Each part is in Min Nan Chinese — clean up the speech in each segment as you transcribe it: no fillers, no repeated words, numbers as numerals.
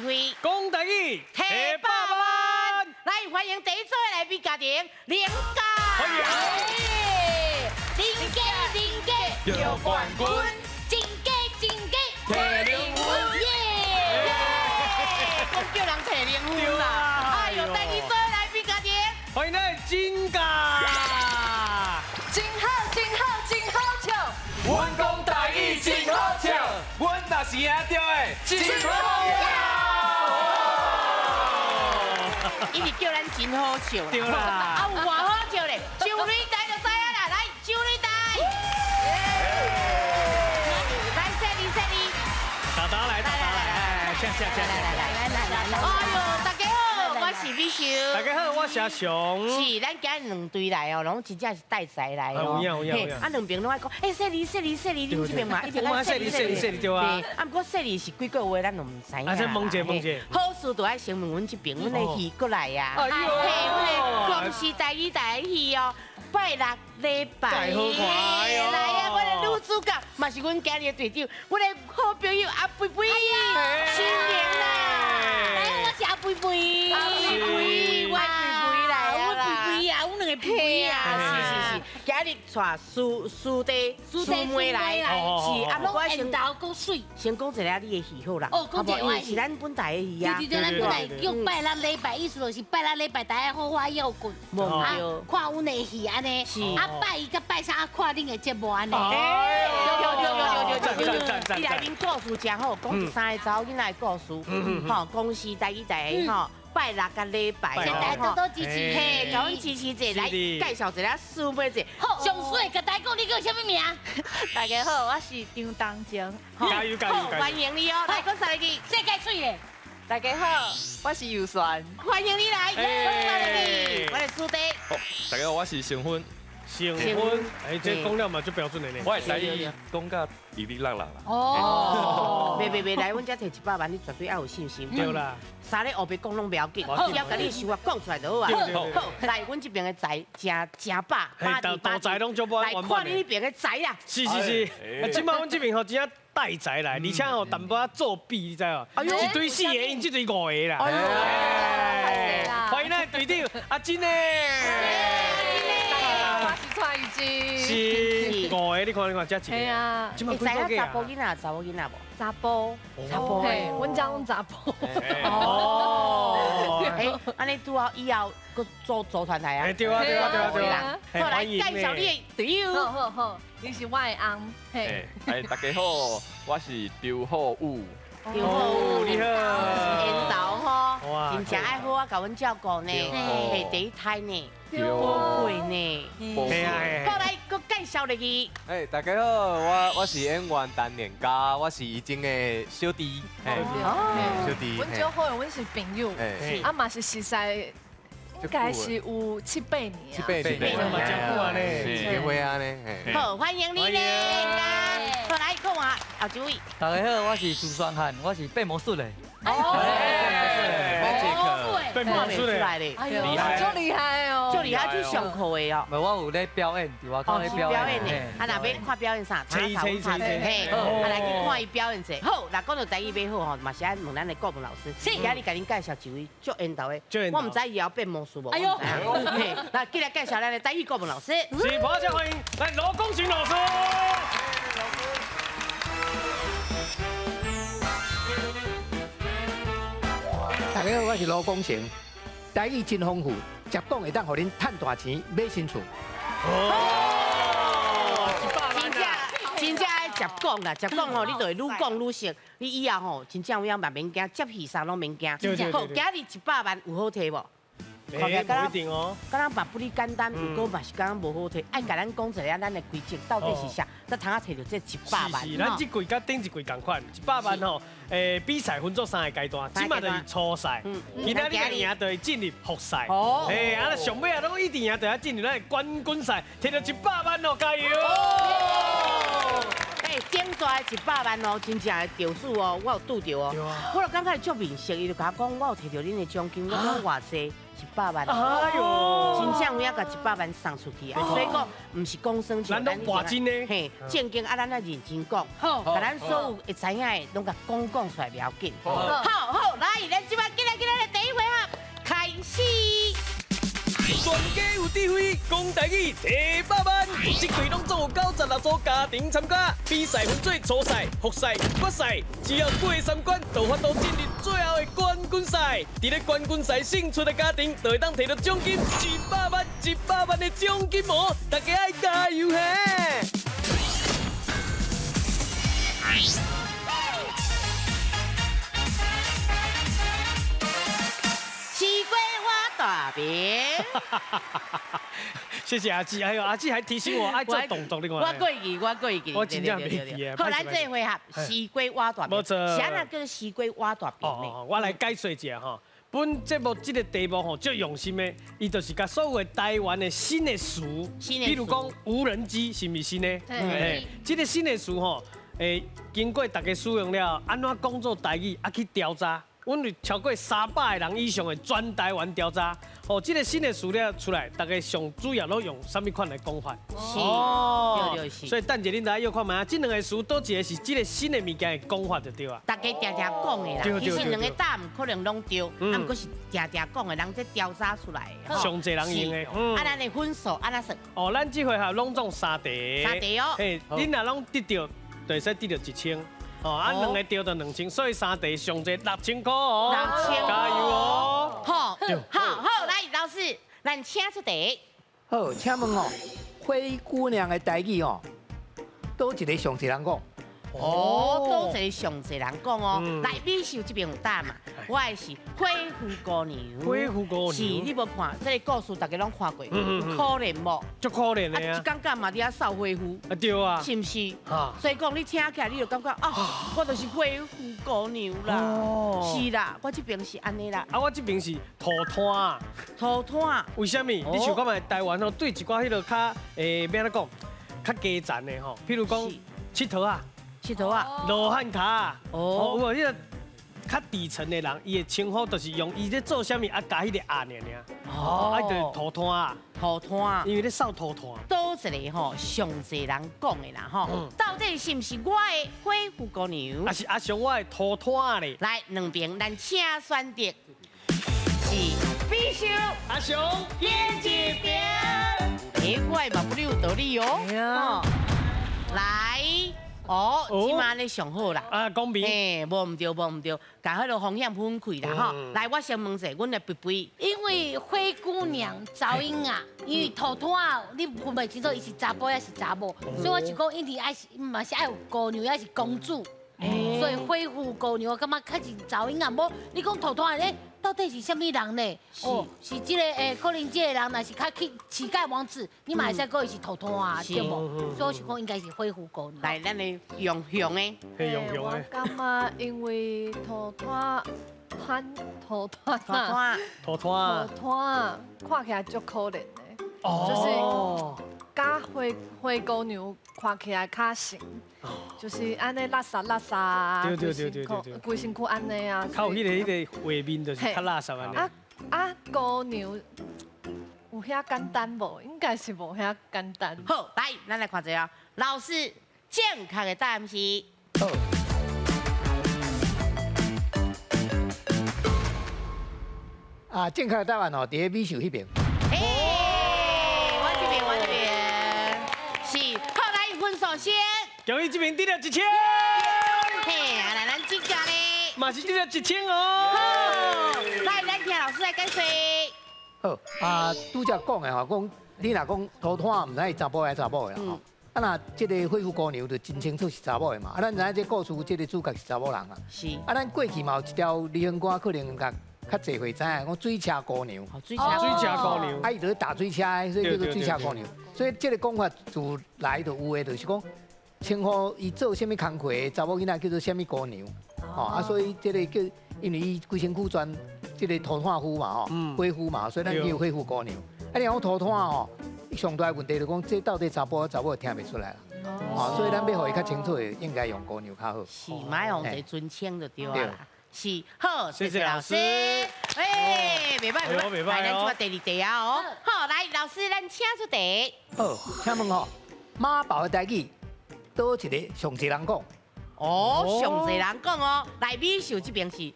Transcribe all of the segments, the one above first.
是非，講台語，提百萬。來歡迎第一組的來賓家庭林家。歡迎。林家林家得冠軍，真假真假提零分。耶！講叫人提零分啦！哎呦，第二組的來賓家庭，歡迎咱金家。真好真好真好笑，阮講台語真好笑，阮若是贏著的，真好笑。一直叫咱真好笑。對啦。啊，有偌好笑咧，上擂台就知影啦，來上擂台。來，雪莉雪莉，達達來，達達來，下下下。來來來來來，哎呦，大家好，我是美秀。大家好，我是阿雄。是，咱今日兩隊來哦，攏真正是帶財來哦。有影有影有影。啊，兩邊攏愛講，欸，雪莉雪莉雪莉，恁這邊嘛一定愛雪莉雪莉雪莉對啊。啊，毋過雪莉是幾個月，咱就毋知影。啊，先問者問者。好事就愛先問阮這邊，阮的戲過來啊。哎呦。嘿，阮的公視台語台的戲哦，拜六禮拜。太好看喲。來啊，我的女主角嘛是阮今日的隊長，我的好朋友阿肥肥，新年啦！來，我是阿肥肥。阿肥肥，我肥肥來啊啦！我肥肥啊，阮兩個肥肥啊。是是是，今日帶師師弟師妹來，是啊，攏緣投閣媠。先講一下你的戲好啦。哦，講一下我的戲。是咱本台的戲啊。對對對，咱本台叫拜六禮拜，意思就是拜六禮拜大家好好搖滾。啊，看阮的戲按呢。是。啊，拜一佮拜三啊，看恁的節目按呢。對對對對對對。你內面故事真好，講三个查某囡仔的故事，吼，公視台語台吼。拜六佮禮拜，大家多多支持，嘿，共阮支持者來介紹一下師妹者。好，上媠，共大家講你叫啥物名？大家好，我是張東靜。加油加油！歡迎你哦，來講三个字，世界媠的。大家好，我是尤璇，歡迎你來。講三個字，我的師弟。大家好，我是成芬。成芬，哎，這講了嘛，足標準的呢。我會台語講甲哩哩啦啦啦。哦，袂袂袂，來阮遮摕100萬，你絕對要有信心。對啦。啥咧烏白講攏袂要緊，只要共你想法講出來就好啊。好，來，阮這邊的財誠誠飽，大財攏足來看你彼邊的財啦。是是是，啊，這擺阮這邊吼真正帶財來，而且吼淡薄仔作弊，你知無？一隊四个，𪜶這隊五个啦。歡迎咱隊長阿珍呢。我是蔡玉珍。是五个，你看你看，這一個。係啊。會知影查埔囡仔查某囡仔無？查埔，查埔，阮遮攏查埔。哦。欸，按呢拄好以後閣組組團來啊。對啊對啊對啊對啊。好，來介紹你的隊友。好好好，你是我的翁。嘿。哎，大家好，我是張浩武。張浩武，你好。緣投吼，真正愛好好共阮照顧呢，嘿，第一胎呢。寶貝呢？係啊！好，來，閣介紹入去。哎，大家好，我是演員陳連嘉，我是伊種的小弟。小弟。阮就好，阮是朋友，啊嘛是熟似，應該是有七八年啊。七八年，嘛真久啊咧，結婚啊咧。好，歡迎你咧，好，來，講話後一位。大家好，我是朱雙漢，我是變魔術的。哦，變魔術的，厲害，足厲害哦，足厲害去上課的哦。無，我有咧表演，佇外口咧表演的。啊，若欲看表演啥？查查查嘿，啊來去看伊表演者。好，若講到台語欲好吼，嘛是愛問咱的顧問老師。今日共恁介紹一位足緣投的，我毋知伊會曉變魔術無。哎喲，嘿，來，過來介紹咱的台語顧問老師。是，拍掌歡迎來羅功行老師。大家好，我是羅功行。台語真豐富，食講會當予恁趁大錢買新厝。哦，100萬啊！真正愛食講啦，食講吼，你就會愈講愈熟。你以後吼，真正有影嘛免驚，接戲啥攏免驚。好，今日100萬有好摕無？欸，無一定哦。敢若嘛不哩簡單，毋過嘛是感覺無好摕。愛共咱講一下咱的規則到底是啥，才通啊摕著這一百萬。是，咱這季佮頂一季仝款，100萬吼，欸，比賽分做三个階段，這馬就是初賽，今仔日贏就會進入複賽。哦。欸，啊，上尾啊，攏一定贏就要進入咱的冠軍賽，摕著100萬哦，加油！欸，頂大的100萬哦，真正的得主哦，我有拄著哦。我就感覺足面熟，伊就共我講，我有摕著恁的獎金，我講偌濟。100萬。哎呦，真正有影共100萬送出去啊！所以講，毋是講耍笑，咱攏博真的。嘿，正經啊，咱愛認真講，共咱所有會知影的，攏共講講出來，袂要緊。好好，來，咱這擺進來，進來，第一回合開始。全家有智慧，講台語提百萬，這季攏總有96組家庭參加，比賽分做初賽、複賽、決賽，只要過三關，就有法度進入最後的冠軍賽。佇咧冠軍賽勝出的家庭，就會當提著獎金100萬、100萬的獎金哦！大家愛加油嘿！西瓜我大饼。謝謝阿姊，哎呦，阿姊還提醒我愛做動作，你看。我過去，我過去。我真正袂記啊。好，咱這回合西瓜挖大餅。沒錯。啥人叫做西瓜挖大餅呢？哦，我來解說一下吼。本節目這個題目吼，足用心的，伊就是共所有的台灣的新的詞，比如講無人機是毋是新的？對。這個新的詞吼，經過大家使用了，按怎講做台語，啊去調查。阮有超過300個人以上的全台灣調查，哦，這個新的資料出來，大家上主要攏用啥物款來講法？是，對對是。所以等一下恁來約看覓啊，這兩個詞佗一個是這個新的物件的講法就對啊。大家定定講的啦，其實兩個答案可能攏對，啊，毋過是定定講的，人這調查出來的。上濟人用的。啊，咱的分數按怎算？哦，咱這回合攏總3題。3題哦。嘿，恁若攏得著，就會使得著1000。哦，啊，兩個著就2000，所以3題上濟6000塊哦。6000，加油哦！好，好，好，來，老師，咱請出題。好，請問哦，灰姑娘的台語哦，佗一个上濟人講？哦，佗一个上濟人講哦。來，美秀這邊有答嘛？我的是灰姑娘。灰姑娘。是，你無看這個故事，大家攏看過，有可憐無？足可憐的啊！一感覺嘛佇遐掃灰灰。啊對啊。是毋是？所以講你聽起來，你就感覺啊，我就是灰姑娘啦。哦。是啦，我這邊是按呢啦。啊，我這邊是塗炭。塗炭。為啥物？你想看覓？台灣吼對一寡彼个較欲按怎講，較低層的吼，譬如講𨑨迌仔。𨑨迌仔，罗汉跤，哦，有無？彼个較底層的人，伊的稱呼就是用伊咧做啥物啊，加彼個仔爾爾。哦，啊，就是塗炭仔。塗炭，因為咧掃塗炭。佗一個吼，上濟人講的啦吼，到底是毋是我的灰姑娘？啊是阿雄我的塗炭咧。來，兩邊咱請選擇，是美秀阿雄編一邊。欸，我的嘛不有道理哦。來。哦，這馬咧上好啦。啊，講明。嘿，無毋對，無毋對，共彼个風險分開啦吼。來，我先問者，阮的肥肥。因為灰姑娘查某囡仔，因為塗炭你分袂清楚伊是查埔抑是查某，所以我就講一定愛是嘛是愛有姑娘，抑是公主。所以灰姑娘，我感覺較是查某囡仔，無你講塗炭咧，到底是啥物人呢？哦，是這個可能這個人若是較去乞丐王子，你嘛會使講伊是塗炭啊，對無？所以我想講應該是灰姑娘。來，咱的用用的，用用的。我感覺因為塗炭，炭塗炭塗炭，塗炭，看起來足可憐的，就是佮灰姑娘看起來較像。就是按呢垃圾垃圾，對對對對對，規身軀按呢啊，較有彼个畫面就是較垃圾按呢。啊，姑娘有遐簡單無？應該是無遐簡單。好，來，咱來看一下，老師正確的答案是。啊，正確的答案哦，佇咧美秀彼邊。欸，我這邊，我這邊是，好，來分數先。恭喜這邊得著1000。嘿，來咱這家咧，嘛是得著1000哦。好，來，咱聽老師來解說。好，啊，拄才講的吼，講你若講塗炭，毋知是查埔抑查某的啦吼。啊，若這个灰姑娘就真清楚是查某的嘛。啊，咱知影這故事，這个主角是查某人啊。是。啊，咱過去嘛有一條流行歌，可能較較濟歲知影，講水車姑娘。水車姑娘。啊，伊就咧踏水車的，所以叫做水車姑娘。所以這个講法自來就有的，就是講。稱呼伊做啥物工課的查某囡仔叫做啥物姑娘，吼啊，所以這个叫，因為伊規身軀全這个塗炭夫嘛吼，灰夫嘛，所以咱叫灰夫姑娘。啊，你講塗炭吼，上大的問題就講，這到底查埔查某聽袂出來啦，哦，所以咱欲予伊較清楚的，應該用姑娘較好。是，莫用一个尊稱就對啦。是，好，謝謝老師。哎，袂歹袂歹，来，咱这马第二题啊哦。好，来，老师，咱请出题。好，请问吼，妈宝的台语，佗一个上济人讲？哦，上济人讲哦。来，美秀这边是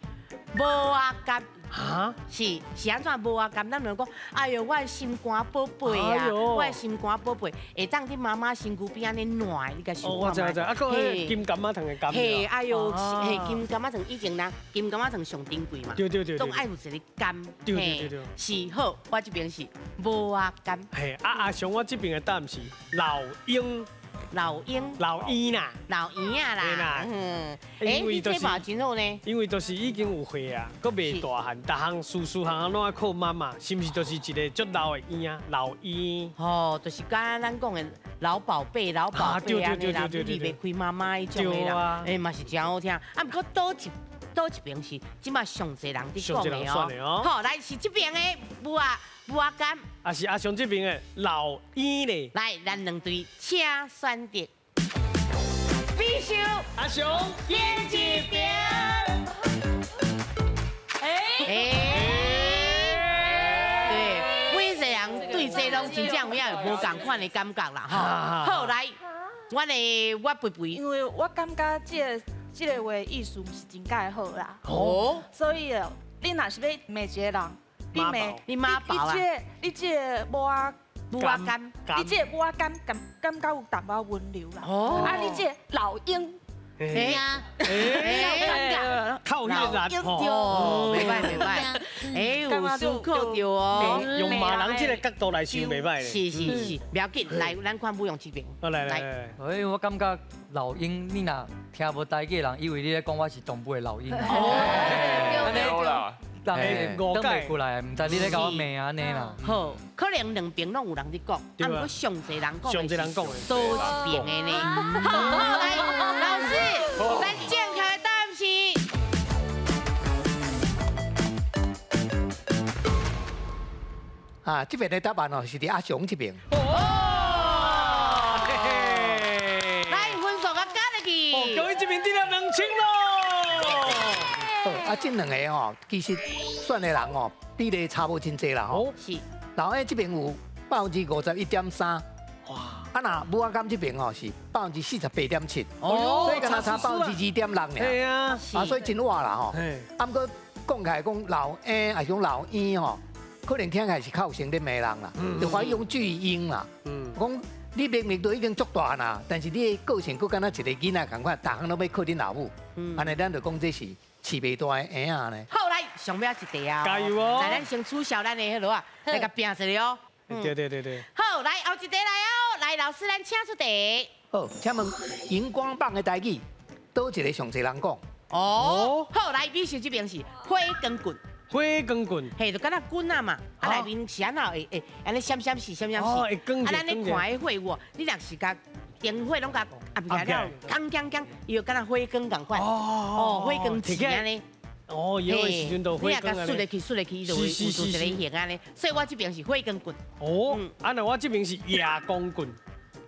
无阿甘。啊，是是按怎无啊？甘咱就讲，哎哟，我的心肝宝贝啊，我的心肝宝贝，会当伫妈妈身躯边按呢暖，你共想看。我知我知，啊，阁金柑仔糖的柑。嘿，哎哟，嘿，金柑仔糖以前啦，金柑仔糖上珍贵嘛。对对对。总爱有一个柑。对对对对。是好，我这边是无啊柑。嘿，啊阿雄，我这边的答案是老鹰。老鹰，老鹰啦，老鹰啊啦，嗯，哎，你这把真好呢，因为都是已经有岁啊，阁袂大汉，逐项事事项项拢爱靠妈妈，是毋是？就是一个足老的婴啊，老婴。哦，就是敢咱讲的老宝贝，老宝贝啊，对对对对，离袂开妈妈彼种的啦，哎，嘛是真好听。啊，毋过佗一边是这马上济人伫讲的哦。好，来是这边的母仔母仔柑，啊是阿雄这边的老鹰咧。来，咱两队请选择。美秀阿雄选一边。哎，对，每一个人对这拢真正有影有无仝款的感觉啦，吼。好，来，我的我培培，因为我感觉这个话意思毋是真盖好啦。哦。所以你若是欲骂一个人，你骂你妈宝啊？你这个母仔母仔柑，你这个母仔柑感觉有淡薄温柔啦。哦。啊，你这个老鹰。哎呀，哎，靠那个人哦，袂歹袂歹，哎，有思考到哦，用骂人这个角度来想袂歹。是是是，不要紧，来，咱看不用这边。来来来，哎，我感觉老鹰，你若听无台语的人，以为你咧讲我是东部的老鹰。哦，对啦。人等袂过来，毋知你咧共我骂按呢啦。好，可能两边拢有人伫讲，啊，毋过上济人讲，上济人讲的，佗一边的呢。好，来，老师，咱正确的答案是。啊，这边的答案哦是伫阿雄这边。哦，来，分数共加入去。恭喜这边得了2000咯。啊，这两个吼，其实选的人吼，比例差无真济啦吼。是。老鹰这边有51.3%。哇。啊，若母仔柑这边吼是48.7%。哦。所以敢若差2.6%尔。对啊。啊，所以真活啦吼。啊，毋过讲起来讲老鹰，还是讲老鹰吼，可能听起来是较有成咧骂人啦，就怀疑用巨婴啦。嗯。讲你明明都已经足大汉啦，但是你的个性阁敢若一个囡仔仝款，逐项拢欲靠恁老母。嗯。按呢，咱就讲这是。饲袂大的婴仔呢？好，来，上尾一题啊！加油哦！来，咱先取消咱的彼落啊，来共拼一下哦。对对对对。好，来后一题来哦，来，老师，咱请出题。好，请问荧光棒的台语，佗一个上济人讲？哦。好，来，美秀这边是火光棍。火光棍。嘿，就敢若棍仔嘛，啊内面是按怎会会按呢闪闪是闪闪是。哦，会光。啊，咱咧看彼火有，你若是共灯火拢共暗起来了，锵锵锵，伊就敢若火光仝款。哦，火光刺按呢。哦，有的时阵都火光。你若共缩入去，缩入去，伊就会有做一个形按呢。所以我这边是火光棍。哦，啊那我这边是夜光棍。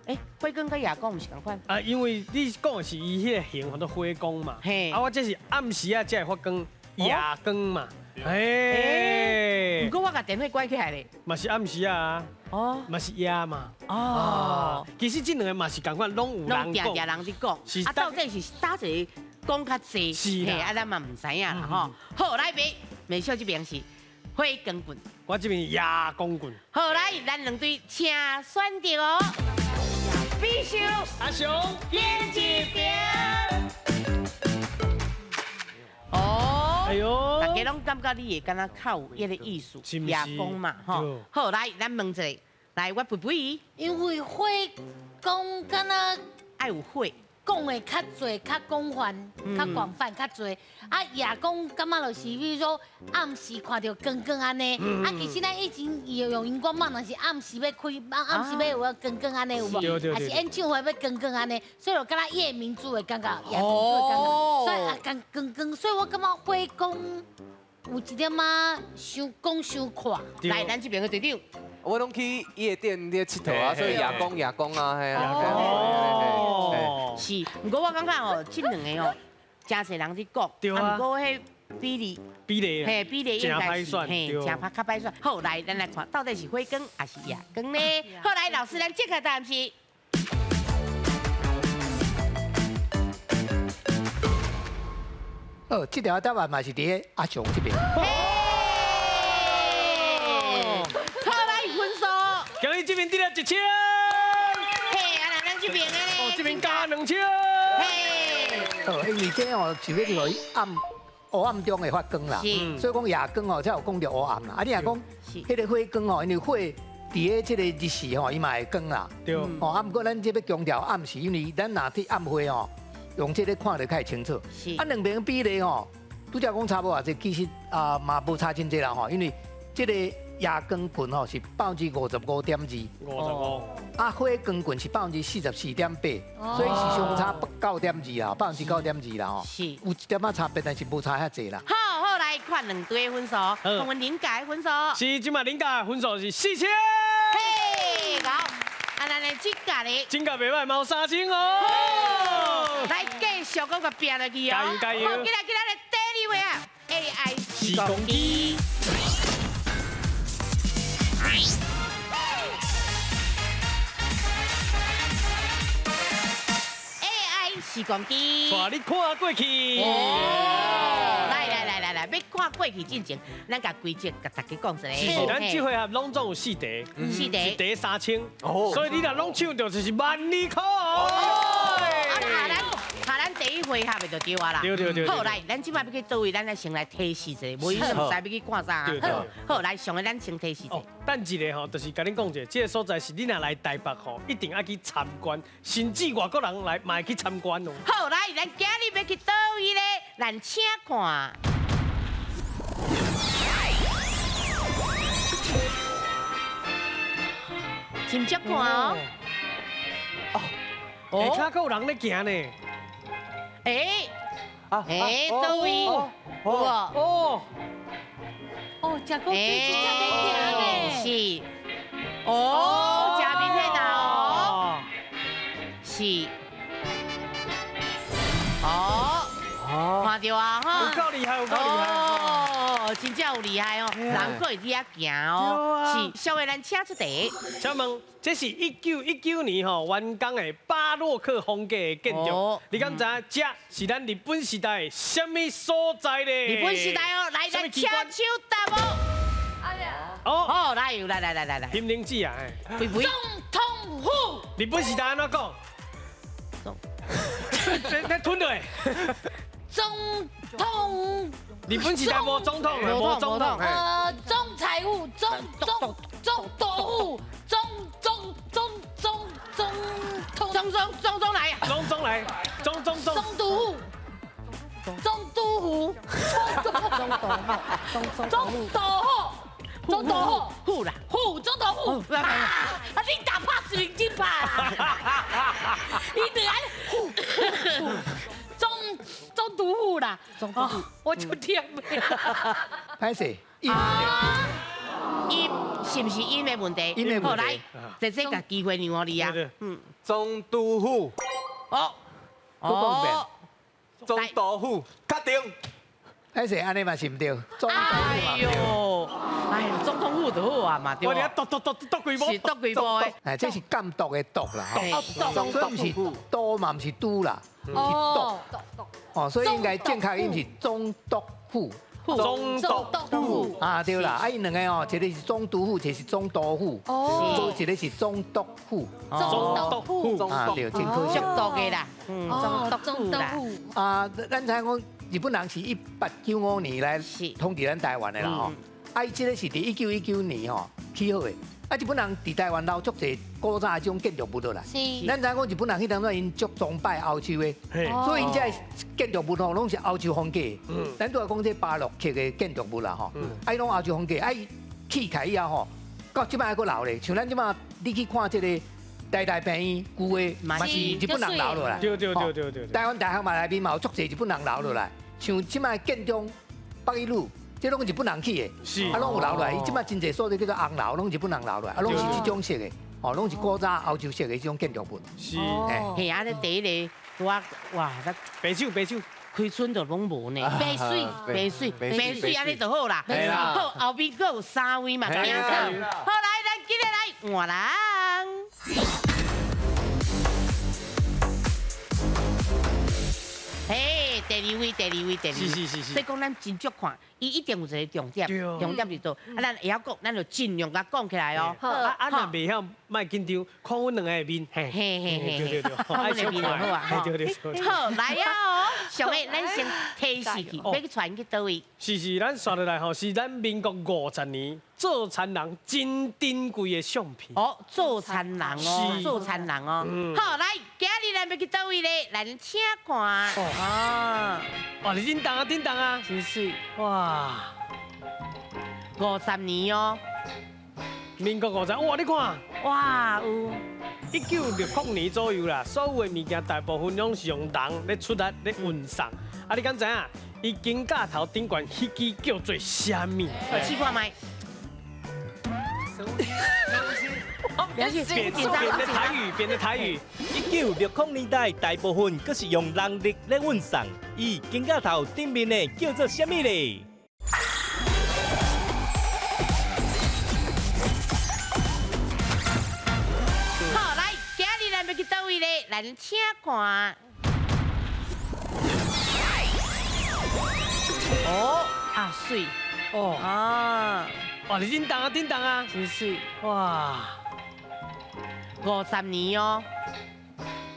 欸，火光佮夜光毋是仝款？啊，因为你讲的是伊彼个形，叫做火光嘛。嘿。啊，我这是暗时啊，才会发光，夜光嘛。哎。毋过我共电火关起来咧。嘛是暗时啊。哦。嘛是夜嘛。哦。其实这两个嘛是仝款，拢有人讲。拢定定人伫讲。是。啊，到底是佗一个讲较济？是啦。啊，咱嘛毋知影啦吼。好，来，美美秀这边是火光棍。我这边夜光棍。好，来，咱两队请选择哦。美秀阿雄选一边。哦，哎呦，大家拢感觉你会敢若较有彼个意思，夜光嘛，吼。好，来，咱问一下，来，我培培。因为火光敢若爱有火。讲的较济、较广泛、较广泛、较济。啊，夜光感觉就是，比如说暗时看著光光按呢。啊，其实咱以前用荧光棒，若是暗时欲开，暗时欲有个光光按呢有无？还是演唱会欲光光按呢？所以就敢若夜明珠的感觉，夜明珠的感觉。所以啊，光光光，所以我感觉火光有一点仔伤讲伤快。来，咱这边的队长。我拢去夜店咧𨑨迌啊，所以夜光夜光啊，嘿啊。哦，是，毋过我感觉哦，这两个哦，真济人伫讲，啊，毋过彼比例。比例，嘿，比例应该是，嘿，真歹較歹算。好，來，咱來看，到底是火光還是夜光呢？好，來，老師，咱這個答案是。哦，這條答案嘛是佇阿雄這邊。好，來分數。今日這邊得了1000。嘿，啊，咱這邊的咧。哦，這邊加2000。嘿。哦，因為這哦是欲予伊暗。黑暗中會發光啦，所以講夜光吼才有講著黑暗啦。啊，你若講彼個火光吼，因為火佇咧這個日時吼，伊嘛會光啦。對。哦，啊，毋過咱這欲強調暗時，因為咱若去暗火吼，用這個看得較會清楚。是。啊，兩邊比例吼，拄才講差無偌濟，其實啊嘛無差真濟啦吼，因為這個夜光群吼是 55.2%。55。啊，火光群是 44.8%，所以是相差9.2啦，9.2%啦吼。是。有一點仔差別，但是無差遐濟啦。好好來看兩隊分數，看阮林家的分數。是，這馬林家的分數是4000。嘿，好。啊，咱的這家咧。這家袂歹，嘛有3000哦。來繼續閣個拼落去哦。加油加油！好，進來進來，第二位啊，AI 時光機。AI 時光機，帶你看過去。來來來來來，欲看過去進前，咱共規則共大家講一下。是，咱這回合攏總有4題，4題，一題3000，所以你若攏搶著就是萬里可。啊，下咱第一回合的就對啊啦。對對對。好，來，咱這擺欲去佗位，咱來先來提示一下，無伊毋知欲去看啥。好，好，來上個咱先提示一下。等一下吼，就是共恁講一下，這個所在是你若來台北吼，一定愛去參觀，甚至外國人來嘛會去參觀哦。好，來，咱今日欲去佗位咧？咱請看。斟酌看哦。哦，下骹阁有人咧行呢。欸，欸，佗位？有無？哦。哦，食過水真正在行呢。是。哦，食麵片啊哦。是。哦。看著啊哈。有夠厲害，有夠厲害。哦，真正有厲害哦，人閣會佇遐行哦。是，小慧，咱請出題。請問，這是1919年吼完工的巴洛克風格的建築，你敢知影這是咱日本時代的啥物所在咧？日本時代哦，來來，請手答哦。哎呀。哦。好，來來來來來來。金玲子啊，總統府。日本時代按怎講？總。這吞落。總統。日本時代無總統，無總統。總裁府、總總總督府、總總總總總總總總總來啊！總總來，總總總。總督府，總督府，總總總督府，總督府，府啦，府總督府。啊！你打拍是認真拍啦！你得按府。總督府啦，總督府，我就聽袂。歹勢，音是毋是音的問題？音的問題。好，來，姐姐共機會讓予你啊。嗯。總督府。哦。哦。總督府，確定。歹勢，按呢嘛是毋對。總督府哎喲，哎呀，總統府就好啊嘛，對。我哋篤篤篤篤幾波，是篤幾波的。哎，這是監督的督啦，吼。所以毋是都嘛，毋是都啦，是督。哦，所以應該正確音是總督府。總督府啊，對啦，啊，𪜶兩個哦，一個是總督府，一個是總督府，哦，一個是總督府，總督府，啊，對，真可惜。足督的啦，嗯，總督府。啊，咱知影講日本人是1895年來統治咱台灣的啦吼，啊，伊這個是佇1919年吼起好的。啊，日本人佇台灣留足濟古早的這種建築物落來。是。咱知影講日本人彼當陣𪜶足崇拜歐洲的，所以𪜶這个建築物吼攏是歐洲風格。咱拄仔講這巴洛克的建築物啦吼，啊，伊攏歐洲風格，啊，伊起起來以後吼，到這擺還閣留咧。像咱這擺你去看這個台大病院舊的，嘛是日本人留落來。對對對對對。台灣大學嘛內面嘛有足濟日本人留落來，像這擺建中北一女。這攏日本人起的，啊，攏有留落來。伊這擺真濟所在叫做紅樓，攏日本人留落來，啊，攏是這種式的，哦，攏是古早歐洲式的這種建築物。是，嘿啊，這第一個，拄仔哇，白手白手，开春就攏無呢，白水，白水，白水，按呢就好啦。好，後邊閣有三位嘛，好，來，咱今日來換人。嘿，第二位，第二位，第二位，是。所以講咱真足看，伊一定有一個重點，重點佇佗，啊，咱會曉講，咱就盡量共講起來哦。啊，若袂曉，莫緊張，看阮兩个的面，嘿嘿對，看阮的面就好啊。對。好，來啊哦，上个咱先提示去，欲去傳去佗位？是，咱紲落來吼，是咱民國50年做田人真珍貴的相片。哦，做田人哦，做田人哦。好，來，今日咱欲去佗位咧？來，請看。哦，哇，你叮當啊，叮當啊，真媠。哇，50年哦，民國50，哇，你看，哇，有。1960年左右啦，所有的物件大部分攏是用人咧出力咧運送。啊，你敢知影？伊肩胛頭頂懸彼支叫做啥物？試看覓。變的台語，變的台語。1960年代，大部分閣是用人力咧運送。伊肩胛頭頂面的叫做啥物咧？好，來，今日咱欲去佗位咧？來，請看。哦，啊媠，哦，啊，哇，你叮當啊，叮當啊，真媠，哇，50年哦，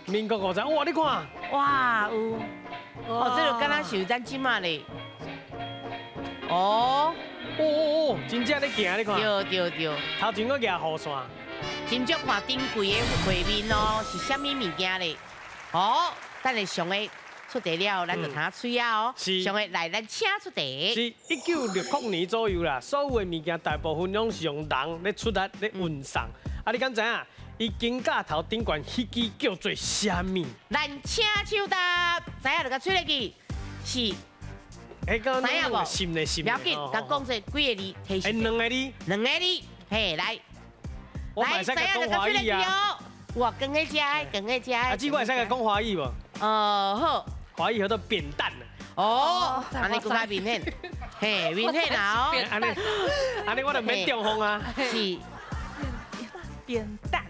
民國50，哇，你看，哇，有，哦，這就敢若像咱這馬咧，哦，哦，真正咧行，你看，對，頭前閣舉雨傘，真少看頂櫃的畫面哦，是啥物物件咧？哦，等下上個出題了，咱就通吹啊哦。是。上個來，咱請出題。是1960年左右啦，所有的物件大部分攏是用人咧出力咧運送。啊，你敢知影？伊肩胛頭頂懸彼支叫做啥物？咱請手答，知影就共吹落去。是。哎，知影無？心咧心。不要緊，共講說幾个字提示。兩個字。兩个字，嘿，來。來，知影就共吹落去哦。哇，放在這，放在這。啊，這我會使共講華語無？哦，好。華語叫做扁擔。哦，按呢閣較明顯，嘿，明顯啊哦。按呢，按呢我就免中風啊。是。扁擔。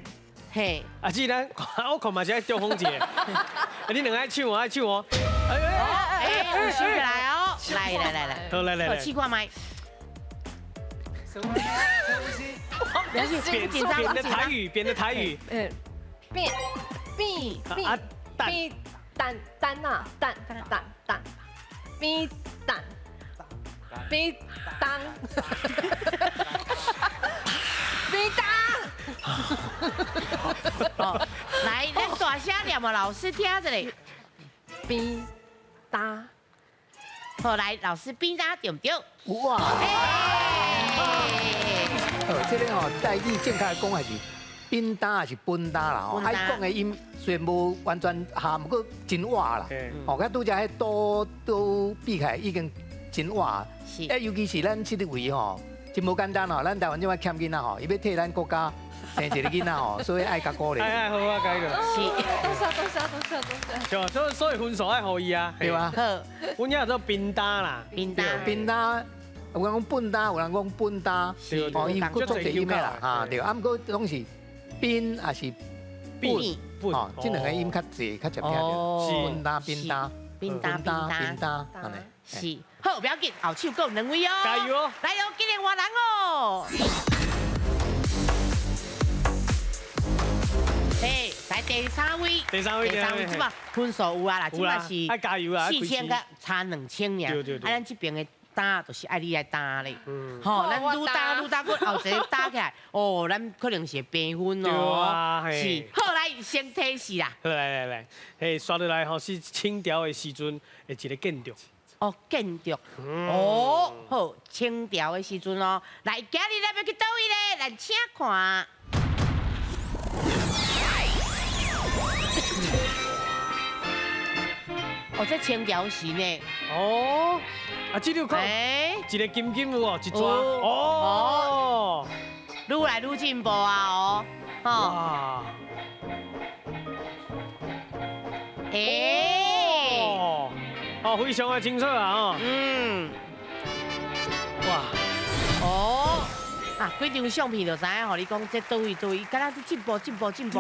嘿。啊，這咱我看嘛是愛中風一个。你兩个愛搶哦，愛搶哦。哎，有收起來哦。來來來來。好，來來來。試看覓。變的台語，變的台語。變變變變蛋蛋啊蛋蛋蛋，變蛋變當變當。哦，來，咱大聲念哦，老師聽著咧。變打。好，來，老師變打對毋對？哇！這個吼，台語正確講還是扁擔還是本擔啦吼？啊，伊講的音雖然無完全合，毋過真活啦。吼，佮拄才彼都都比起來已經真活。是。啊，尤其是咱這个位吼，真無簡單吼。咱台灣這擺欠囡仔吼，伊欲替咱國家生一个囡仔吼，所以愛共鼓勵。哎，好啊，加油。是。多謝多謝多謝多謝。所以分數愛予伊啊。對啊。好。阮遐做扁擔啦。扁擔。扁擔。有人講笨擔，有人講本擔，哦，伊閣足濟音的啦，哈對，啊，毋過攏是扁抑是本，哦，這兩個音較濟，較常聽著，是本擔、扁擔、扁擔、扁擔，按呢。是，好，不要緊，後手閣有兩位哦，加油哦，來哦，今日換人哦。嘿，來第三位，第三位，第三位，這擺分數有啊啦，這擺是愛加油啊， 4000佮差2000爾，對對啊，咱這邊的。擔就是愛你來擔咧，吼，咱愈擔愈擔，閣後一个擔起來，哦，咱可能是會平分哦。是，好，來先提示啦。好，來來來，嘿，紲落來吼是清朝的時陣的一個建築。哦，建築，哦，好，清朝的時陣哦，來，今日咱欲去佗位咧？來，請看。哦，這清朝時呢？哦，啊，這裡有看，一個金金有哦，一撮，哦，愈來愈進步啊，哦，哇，欸，哦，非常的清楚啊，哦。嗯。哇。哦。啊，幾張相片就知影，予你講這佗位佗位，敢若進步進步進步，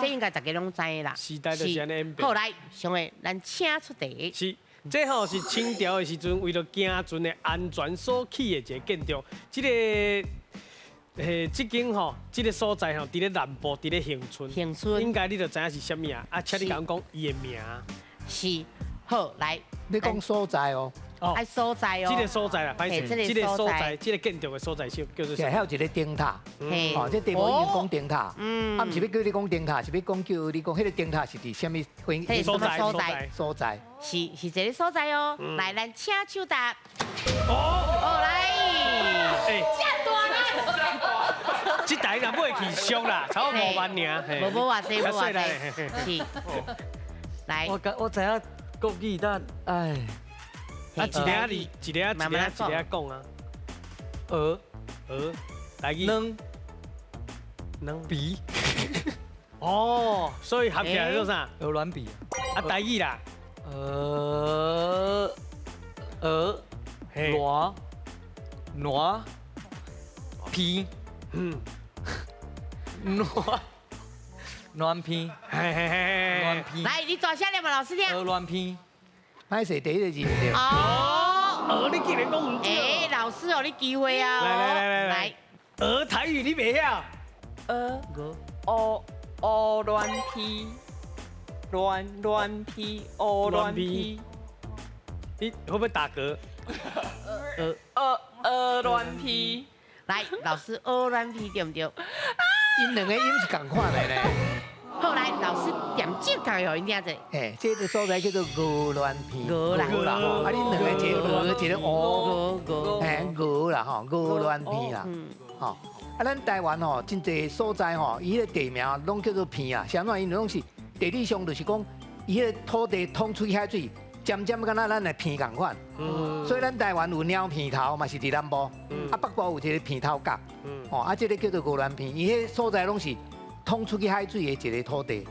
這應該大家攏知啦。時代就是按呢演變。好，來，上個咱請出題。是，這吼是清朝的時陣，為了行船的安全所起的一個建築。這個，這間吼，這個所在吼，佇咧南部，佇咧恆春。恆春。應該你就知影是啥物啊？啊，請你共阮講伊的名。是，好，來。你講所在哦。愛所在哦，這個所在啦，歹勢，這個所在，這個建築的所在是叫做。還有一個燈塔，哦，這地方已經講燈塔，啊，毋是欲叫你講燈塔，是欲講叫你講，彼個燈塔是佇啥物所在？所在？所在？是是這個所在哦。來，咱請手答。哦，來。欸，這大啦！這台若買去俗啦，差不多5萬爾。無無偌濟，無偌濟。是。來。我知影國語，但唉。啊，一個仔字，一個仔一個仔一個仔講啊。鵝鵝，來去。卵卵皮。哦，所以合起來做啥？鵝卵皮。啊，台語啦。鵝鵝卵卵皮。嗯。卵卵皮。嘿嘿嘿。卵皮。來，你大聲念嘛，老師聽。鵝卵皮。歹勢第一個字毋對。哦，鵝你竟然講毋對。欸，老師予你機會啊！來來來來來，鵝台語你袂曉？鵝鵝鵝卵皮，卵卵皮，鵝卵皮。你會不會打嗝？鵝鵝卵皮。來，老師，鵝卵皮對毋對？𪜶兩個音是仝款的呢。好，來，老師點正確予𪜶聽者。嘿，這個所在叫做鵝鑾鼻。鵝啦，鵝啦吼，啊，恁兩個一個鵝，一個鵝，鵝，嘿，鵝啦吼，鵝鑾鼻啦，吼。啊，咱台灣吼，真濟所在吼，伊彼個地名攏叫做鼻啊，啥物？因為攏是地理上就是講，伊彼個土地通出海水，尖尖敢若咱的鼻仝款。所以咱台灣有鳥鼻頭嘛是佇南部，啊北部有一個鼻頭角，吼，啊這個叫做鵝鑾鼻，伊彼所在攏是。通出去海水的一個土地，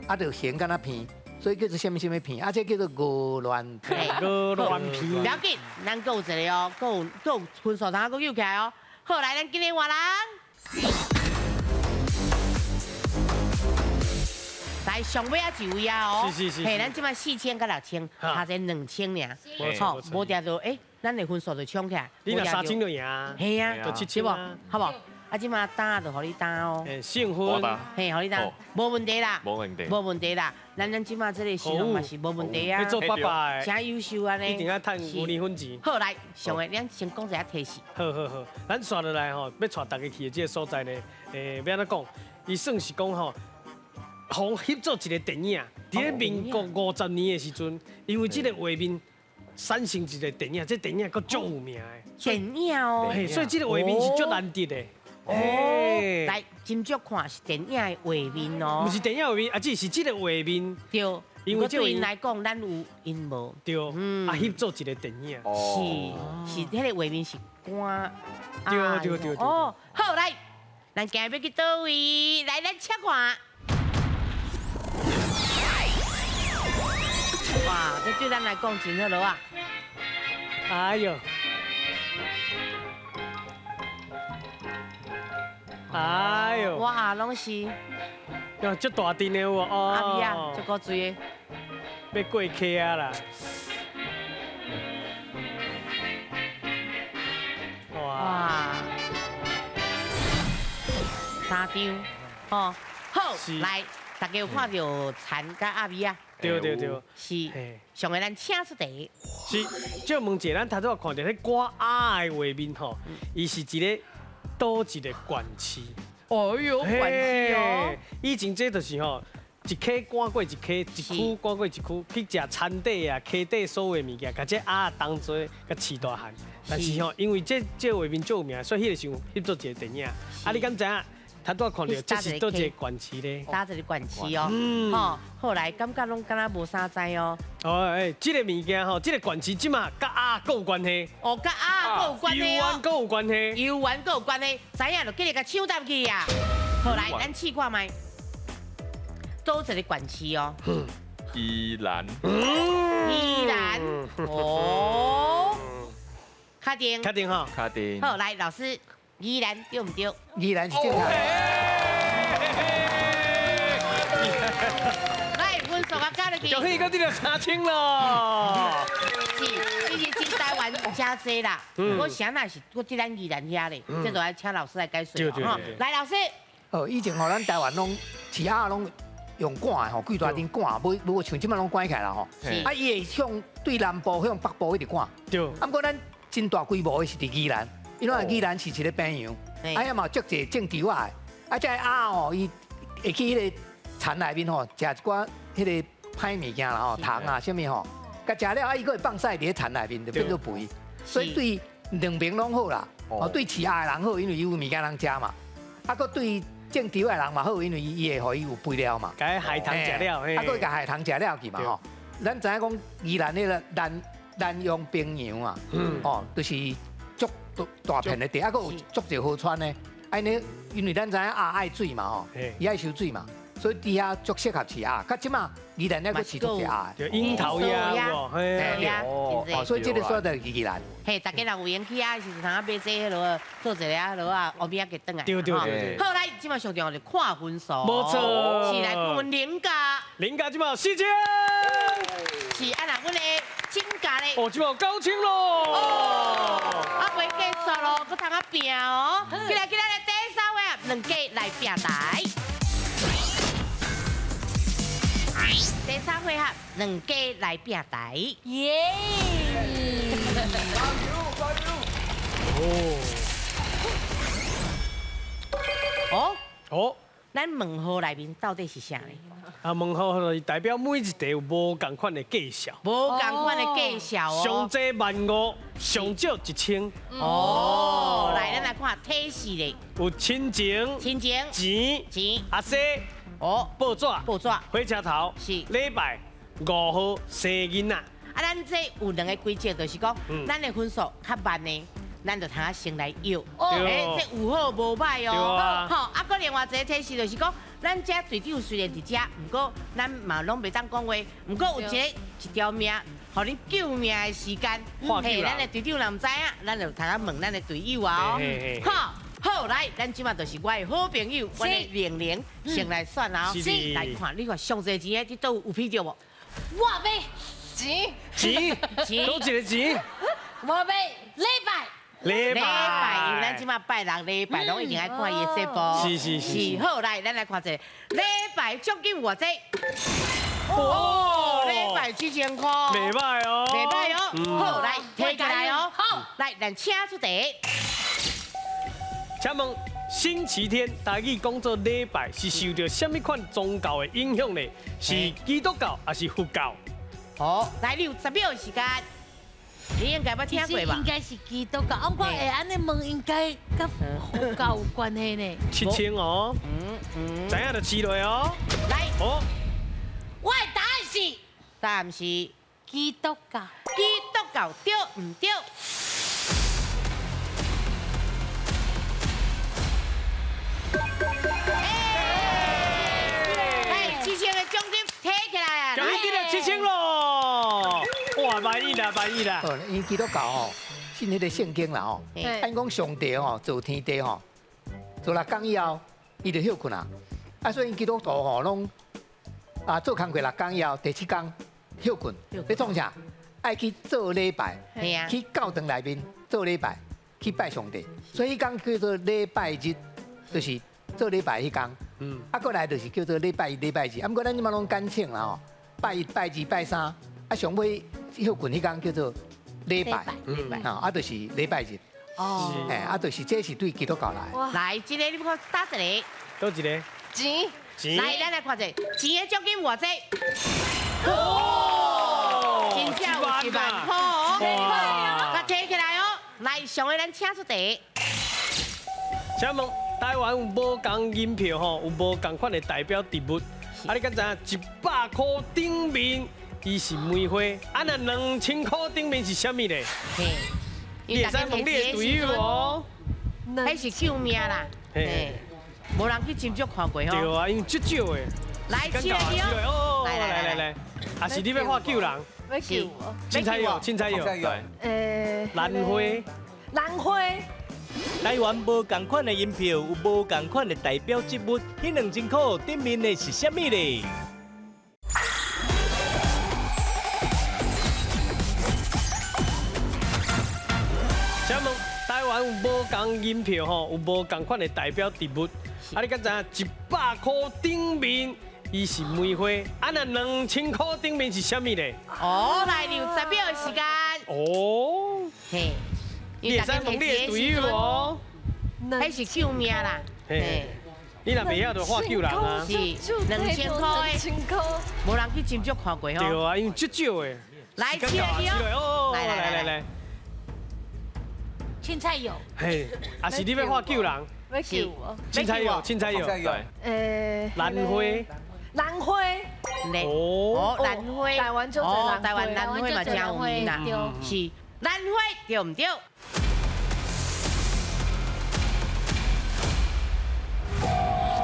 啊，就形敢若鼻，所以叫做啥物啥物鼻，啊，這叫做鵝鑾鼻。鵝鑾鼻。不要緊，咱閣有一個哦，閣有閣有分數通閣救起來哦。好，來，咱今日換人。來，上尾仔一位啊哦。是是是。嘿，咱這擺4000佮6000，差一2000爾。好，無定就欸，咱的分數就衝起來。你若3000就贏。嘿啊，就7000啊，好無？啊，這馬打就予你打哦。勝分。嘿，予你打，無問題啦。無問題。無問題啦，咱這馬這個新郎嘛是無問題啊。欲做爸爸的。誠優秀按呢。一定愛趁牛奶粉錢。好，來，上個，咱先講一下提示。好好好，咱紲落來吼，欲帶大家去的這個所在呢，欲按怎講？伊算是講吼，予翕做一個電影，佇咧民國50年的時陣，因為這個畫面產生一個電影，這電影閣足有名的。電影哦。嘿，所以這個畫面是足難得的。哦，來，斟酌看是電影的畫面哦。毋是電影畫面，啊，只是這個畫面。對，因為對𪜶來講，咱有𪜶無。對，啊，翕做一個電影。是，是，彼個畫面是光。對對對對。哦，好，來，咱今日欲去佗位？來，咱請看。哇，這對咱來講真好囉啊！哎呦。哎呦！哇，攏是，喲，足大陣的有無？哦，阿米啊，足古錐的，欲過溪啊啦！哇，三張，吼，好，來，大家有看著田佮阿米啊？對對對，是，上個咱請出題。是，借問一下，咱頭拄仔看著彼趕鴨的畫面吼，伊是一个佗一个縣市？哎喲，縣市哦！以前這就是吼，一溪趕過一溪，一區趕過一區，去食田底啊、溪底所有的物件，共這鴨當做共飼大漢。但是吼，因為這畫面足有名，所以彼個時候翕做一個電影。啊，你敢知影？頭拄仔看著，這是佗一個縣市咧？佗一個縣市哦。吼，後來感覺攏敢若無啥知哦。哦，欸，這個物件吼，這個縣市這馬佮鴨閣有關係。哦，佮鴨閣有關係哦。遊園閣有關係。遊園閣有關係，知影就繼續共搶答去啊。好，來，咱試看覓，佗一個縣市哦。宜蘭。宜宜兰。哦，确定。确定哈。确定。好，来老师，宜兰对毋对？宜兰是正确。来，分数啊，加落去。恭喜阁得著3000咯。是，其实真台湾真济啦。我啥那是我伫咱宜兰遐咧，这就爱请老师来解说。对。来，老师。哦，以前吼，咱台湾拢饲鸭拢用赶的吼，规大阵赶，无无像这摆拢关起来啦吼。啊，伊会向对南部向北部一直赶。对。啊，毋过咱真大规模的是伫宜兰，因为宜兰是一个平洋，啊，遐嘛有足济种稻仔的，啊，这个鸭吼，伊会去彼个田内面吼，食一寡彼个歹物件啦吼，虫啊，啥物吼，共食了啊，伊阁会放屎伫咧田内面，就变做肥。所以对两边拢好啦，哦，对饲鸭的人好，因为伊有物件通食嘛，啊，阁对种稻的人嘛好，因为伊会予伊有肥料嘛。共海棠食了，啊，阁共海棠食了去嘛吼。咱知影讲宜兰彼个南南洋平洋啊，哦，就是足大片的地，啊，阁有足济河川呢。按呢，因为咱知影鸭爱水嘛吼，伊爱收水嘛，所以伫遐足适合饲鸭。较这马宜兰那阁饲足济鸭的，樱桃鸭，嘿，哦，所以这个所在是宜兰。嘿，大家若有闲去啊，时阵通啊买这彼落，做一个啊落啊，乌米仔给转来。对对对。好，来，这马上重要就看分数。无错。是来看阮林家。林家这马4000。是啊，那阮的金家咧。哦，这马9000咯。哦。啊，袂结束咯，阁通啊拼哦。起来起来来，第三位啊，两家来拼台。第三回合，两家来拼台。耶！哦哦，咱问号内面到底是啥呢？啊，问号就是代表每一题有无仝款的介绍，无仝款的介绍哦。上济15000，上少1000。哦，来，咱来看提示咧。有亲情、亲情、钱、钱、阿西、哦，报纸、报纸、火车头、是礼拜5号生囡仔。啊，咱这有两个规则，就是讲，咱的分数较慢的，咱就通先来摇。欸，这有好无歹哦。好，啊，阁另外一个提示就是讲，咱这队长虽然伫遮，毋过咱嘛拢袂当讲话，毋过有一个一条命，予恁救命的时间。嘿，咱的队长若毋知影，咱就通啊问咱的队友啊。好，好，来，咱这马就是我的好朋友，我的玲玲先来选啊。来看，你看上济钱的，你都有批著无？我欲。钱钱钱，多一个钱。我欲礼拜，礼拜，因为咱这马拜六礼拜拢一定爱看伊的节目。是是是。好，来，咱来看一下礼拜奖金有偌济？哦，礼拜7000块。袂歹哦。袂歹哦。好，来，提起来哦。好，来，咱请出题。请问星期天台语讲做礼拜是受到啥物款宗教的影响呢？是基督教还是佛教？好，来，你有10秒的时间，你应该捌听过吧？应该是基督教，我会按呢问，应该佮佛教有关系呢。7000哦，知影就试落哦。来，哦，我的答案是，答案是基督教。基督教对毋对？来，7000的奖金提起来啊！奖金得7000咯！哇，满意啦，满意啦！哦，因基督教吼，信彼个圣经啦吼，按讲上帝吼造天地吼，做6工以后，伊就歇困啊。啊，所以基督徒吼拢啊做工课6工以后，第7工歇困，咧创啥？爱去做礼拜，去教堂内面做礼拜，去拜上帝。所以彼工叫做礼拜日，就是做礼拜彼工。啊，过来就是叫做礼拜一、礼拜二。啊，毋过咱这马拢简称啦吼，拜一、拜二、拜三。啊，上尾歇困彼工叫做礼拜，啊，就是礼拜日。哦，哎，啊，就是这是对基督教来。来，这个你看打一个，倒一个？钱。钱。来，咱来看者，钱的奖金偌济？哦，真正有1万块哦。哇，提起来哦。来，上个咱请出题。请问台湾有无仝银票吼？有无仝款的代表植物？啊，你敢知影100块顶面伊是梅花？啊，若2000块顶面是啥物咧？嘿，你会使问你的队友哦。彼是救命啦！嘿，无人去斟酌看过吼。对啊，因为足少的。来，试下哦。来来来来，啊是你欲喊救人？要救我。凊彩药，凊彩药。对。兰花。兰花。台湾无仝款的银票，有无仝款的代表植物，彼2000块顶面的是啥物咧？请问台湾有无仝银票吼，有无仝款的代表植物？啊，你敢知影100块顶面伊是梅花，啊那2000块顶面是啥物咧？哦，来留10秒的时间。哦。嘿。你会使问你的队友哦，彼是救命啦！嘿，你若袂晓就喊救人啊。是2000块的，无人去斟酌看过吼。对啊，因为足少的。来，起来哦！来来来来，凊彩药。嘿，啊是你欲喊救人？欲救我。凊彩药，凊彩药。对。兰花。兰花。哦，兰花。台湾就台湾兰花嘛真有名啦。是兰花对毋对？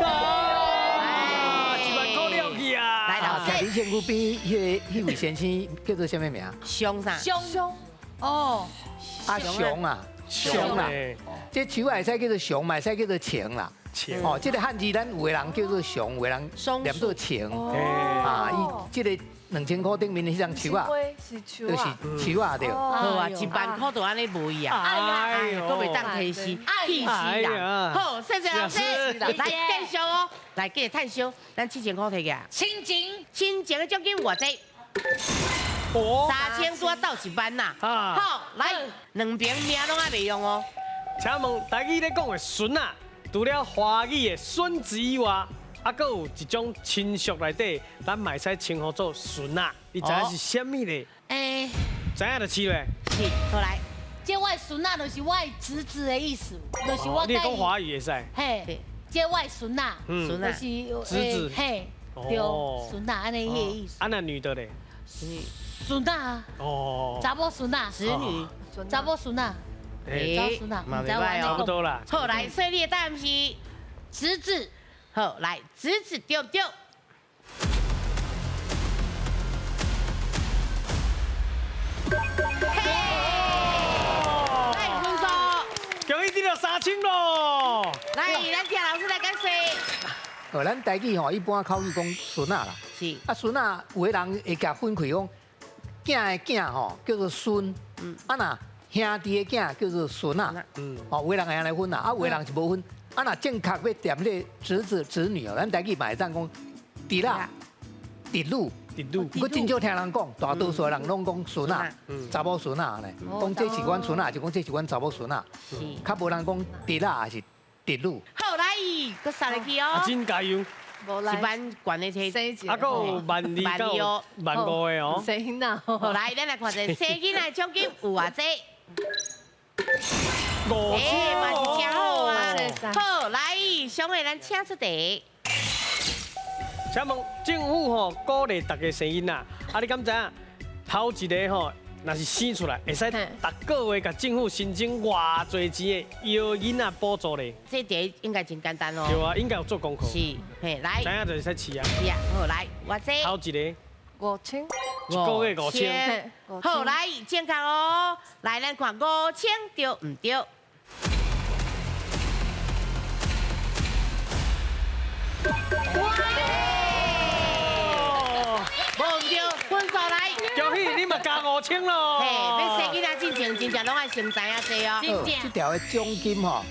啊，1万块了去啊！来，老师，李仙姑边彼位先生叫做啥物名？熊啥？熊。哦。啊，熊啊，熊啊，这树会使叫做熊，嘛会使叫做晴啦。晴。哦，这个汉字咱有的人叫做熊，有的人念做晴。啊，伊这个2000块顶面的彼张树啊，就是树啊对。好啊，1万块就按呢无去啊，哎呀，阁袂当提示，气死人。好，谢谢老师，来继续哦，来继续趁烧，咱7000块提起来。亲情，亲情的奖金偌济？3000多到1万呐。好，来两边名拢还袂用哦。请问台语咧讲的孙仔，除了华语的孙子以外，啊，阁有一种亲属内底，咱嘛会使称呼做孙仔，你知影是啥物咧？欸，知影就是咧。是，好来，这我的孙仔就是我的侄子的意思，就是我。你讲华语会使。嘿，这我的孙仔，孙就是侄子，嘿，对，孙仔按呢彼个意思。啊，那女的咧？孙仔啊。哦。查某孙仔。侄女。查某孙仔。查某孙仔，唔知我差不多啦。好，来，所以你的答案是侄子。好，来，侄子对不对？嘿，来分数，恭喜得到3000咯！来，咱听老师来解释。哦，咱台语吼一般口语讲孙仔啦，是啊，孙仔有的人会共分开讲，囝的囝吼叫做孙，啊若兄弟的囝叫做孙仔，哦，有的人会按呢分啦，啊有的人是无分。啊，若正确欲念咧侄子侄女哦，咱台语嘛会当讲侄仔、侄女、侄女。我真少听人讲，大多数人拢讲孙仔、查某孙仔咧，讲这是阮孙仔，就讲这是阮查某孙仔，较无人讲侄仔还是侄女。好，来，阁杀入去哦。真加油！一般悬的车，啊，阁有12000到15000的哦。生囡仔。好，来，咱来看者生囡仔奖金有偌济？ 5000，嘛是真好啊！好，来，上个咱请出题。请问政府吼鼓励大家生囡仔，啊，你敢知影头一个吼，若是生出来，会使逐个月共政府申请偌济钱的婴儿囡仔补助咧？这题应该真简单哦。对啊，应该有做功课。是，嘿，来。知影就会使试啊。是啊，好，来，偌济？头一个。 5000。一个月5000。好，来，正确哦。来，咱看5000对毋对？哇！无毋对，分数来。恭喜你嘛加5000咯！嘿，欲生囡仔进前，真正拢爱先知影这哦。这条的奖金吼，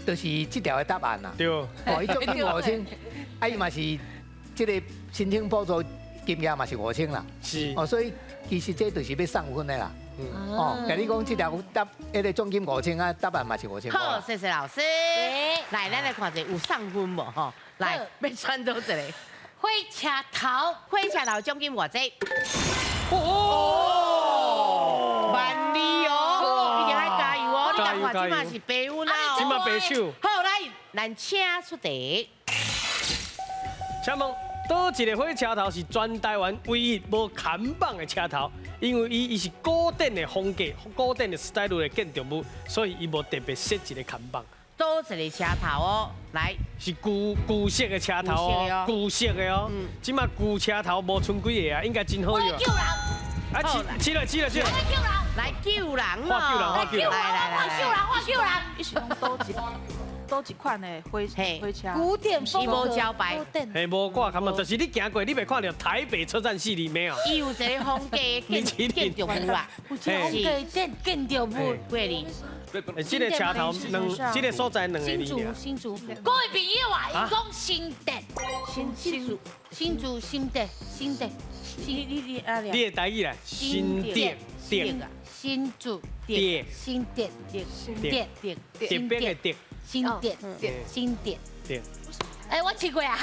就是这条的答案啦。对。哦，伊奖金5000，啊伊嘛是这个申请补助金额嘛是5000啦。是。哦，所以其实这就是欲送分的啦。哦，共你讲这条答，彼个奖金5000啊，答案嘛是5000。好，谢谢老师。来，咱来看一下有送分无吼？来，欲选佗一个？火车头，火车头奖金偌济？哦，12000哦，一定爱加油哦！你共看，这嘛是白分啊，这嘛白手。好，来，咱请出题。请问，佗一个火车头是全台湾唯一无看板的车头？因为伊是古典的风格、古典的 style 的建筑物，所以伊无特别设一个看板。佗一个车头哦，来，是旧式的车头哦，旧式的哦。这马旧车头无剩几个啊，应该真好用。救人。啊，起来起来起来！来救人哦！来救人！来来来，救人！我救人！伊是讲佗一款的火车，古典风格，无招牌，嘿，无挂看嘛，就是你行过，你袂看到台北车站四字没有？伊有一个风格建筑物啦，有一个风格建筑物，过哩。这个车头两，这个所在两个字。新竹，新竹，各位朋友啊，伊讲新竹，新竹，新竹，新竹，新竹，你你的台语啦，新店店，新竹店，新店店店店店边的店，新店新店店。哎，我试过啊。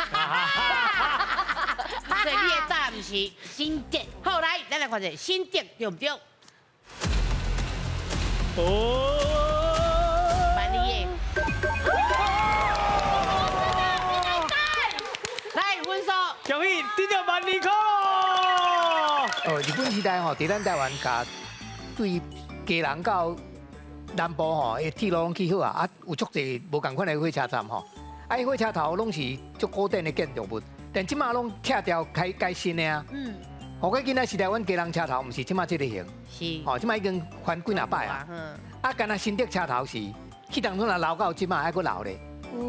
所以你的答案是新店。好，来，咱来看者新店对不对？哦。来分数，恭喜得到12000块咯！哦，日本时代吼，伫咱台湾共对基隆到南部吼，的铁路拢起好啊，啊有足济无仝款的火车站吼，啊，伊火车头拢是足古典的建筑物，但这马拢拆掉开改新的啊。嗯。予到今仔时代，阮基隆车头毋是这马这个型，是。吼，这马已经翻几若摆啊。嗯。啊，干焦新竹车头是，彼当阵若留到这马还阁留咧，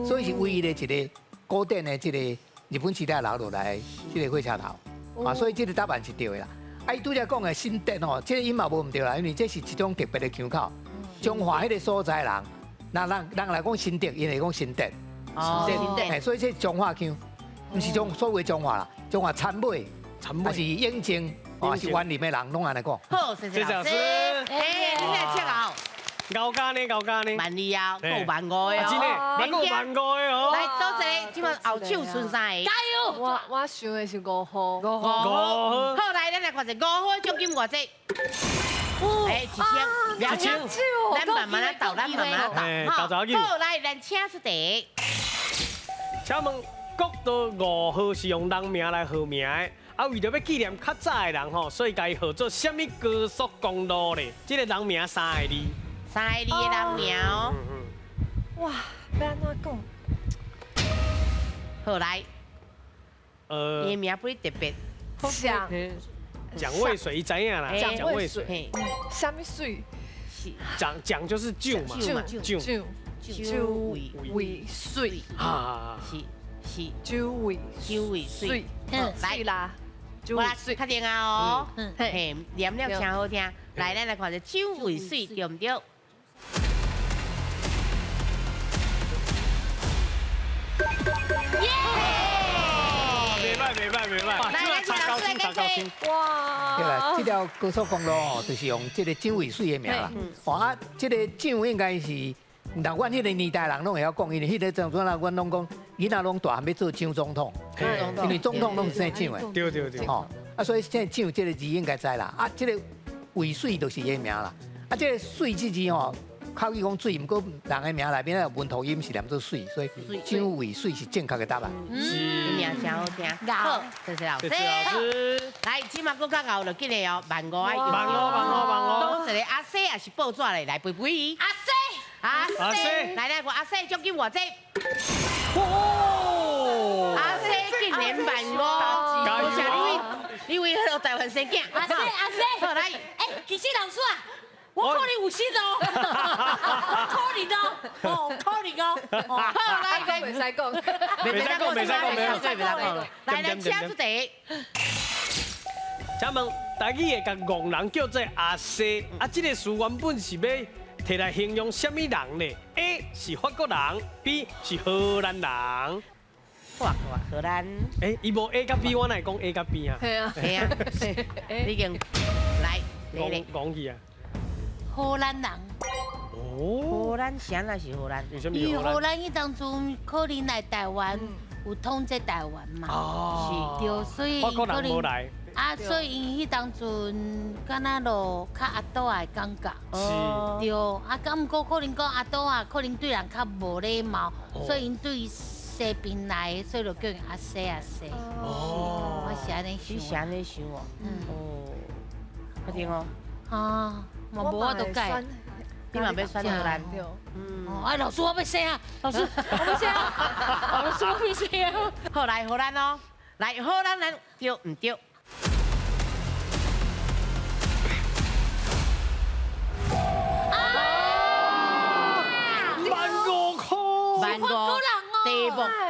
所以是唯一的一个古典的这个日本时代留落来这个火车头，啊，所以这个答案是对的啦。啊，伊拄才讲的新竹吼，这个音嘛无毋对啦，因为这是一种特别的腔口。彰化彼个所在人，那人人来讲新竹，𪜶会讲新竹，新竹，所以这彰化腔，毋是彰所谓彰化啦，彰化杉尾，还是永靖，还是员林的人，拢按呢讲。好，谢谢老师。哎，你来切后。高家呢？高家呢？12000啊，够15000的哦。真的，够15000的哦。来，多谢，这摆后手剩三个。加油！我想的是5号。5号。好，来，咱来看一下5号奖金偌济。哎，1000，2000，咱慢慢仔斗，咱慢慢仔斗。好，来，咱请出题。请问国道5号是用人名来号名的，啊，为著欲纪念较早的人吼，所以共伊号做啥物高速公路咧？这个人名三个字。三个字的人名哦。哇，欲按怎讲？好来，伊的名不特别。蒋。蒋渭水，伊知影啦。蒋渭水。啥物水？蒋就是蒋嘛。蒋。蒋渭水。啊。是。蒋渭。蒋渭水。来啦。我来确定啊哦。嘿，念了真好听。来，咱来看一下蒋渭水对毋对？耶！袂歹袂歹袂歹。来来，请老师来解释。哇！对啦，这条高速公路吼，就是用这个蒋渭水的名啦。哦啊，这个蒋应该是，若阮彼个年代人拢会晓讲，因为彼个阵阵啊，阮拢讲囡仔拢大汉欲做蒋总统，因为总统拢是姓蒋的。对对对。吼，啊，所以姓蒋这个字应该知啦。啊，这个渭水就是伊的名啦。啊，这个水这字吼，口语讲水，毋过人的名内面有文头音是念做水，所以蒋渭水是正确的答案。是，名真好听。好，谢谢老师。谢谢老师。来，这马阁较𠢕就紧的哦，15000啊。 15000，15000，15000。多一个阿西也是报纸咧，来陪陪。阿西，阿西，来来，阿西奖金偌济？阿西竟然15000，多谢你位，你为彼个台湾生囝。阿西，阿西，好来，哎，其实老师啊。我可能有心哦，我可能哦，哦，可能哦，好来，袂使讲，袂使讲，袂使讲，袂使讲，来来，请出题。请问，台语会共戆人叫做阿西，啊，这个词原本是欲提来形容啥物人呢？A 是法国人，B 是荷兰人。法国、荷兰。哎，伊无 A 佮 B，我哪会讲 A 佮 B 啊？系啊，系啊，你经来，讲讲去啊。荷兰人。哦。荷兰啥那是荷兰？因为荷兰彼当阵可能来台湾有统治台湾嘛。哦。是，对，所以法国人无来。啊，所以𪜶彼当阵敢若就较阿斗仔的感觉。是。对，啊，毋过可能讲阿斗仔可能对人较无礼貌，所以𪜶对西边来的，所以就叫𪜶阿西阿西。哦。我是按呢想。你是按呢想哦。嗯。哦。确定哦。啊，嘛无我都改。你嘛欲选荷兰？嗯。哎，老师我欲生啊！老师我欲生啊！老师我欲生啊！好来荷兰哦，来荷兰人对毋对？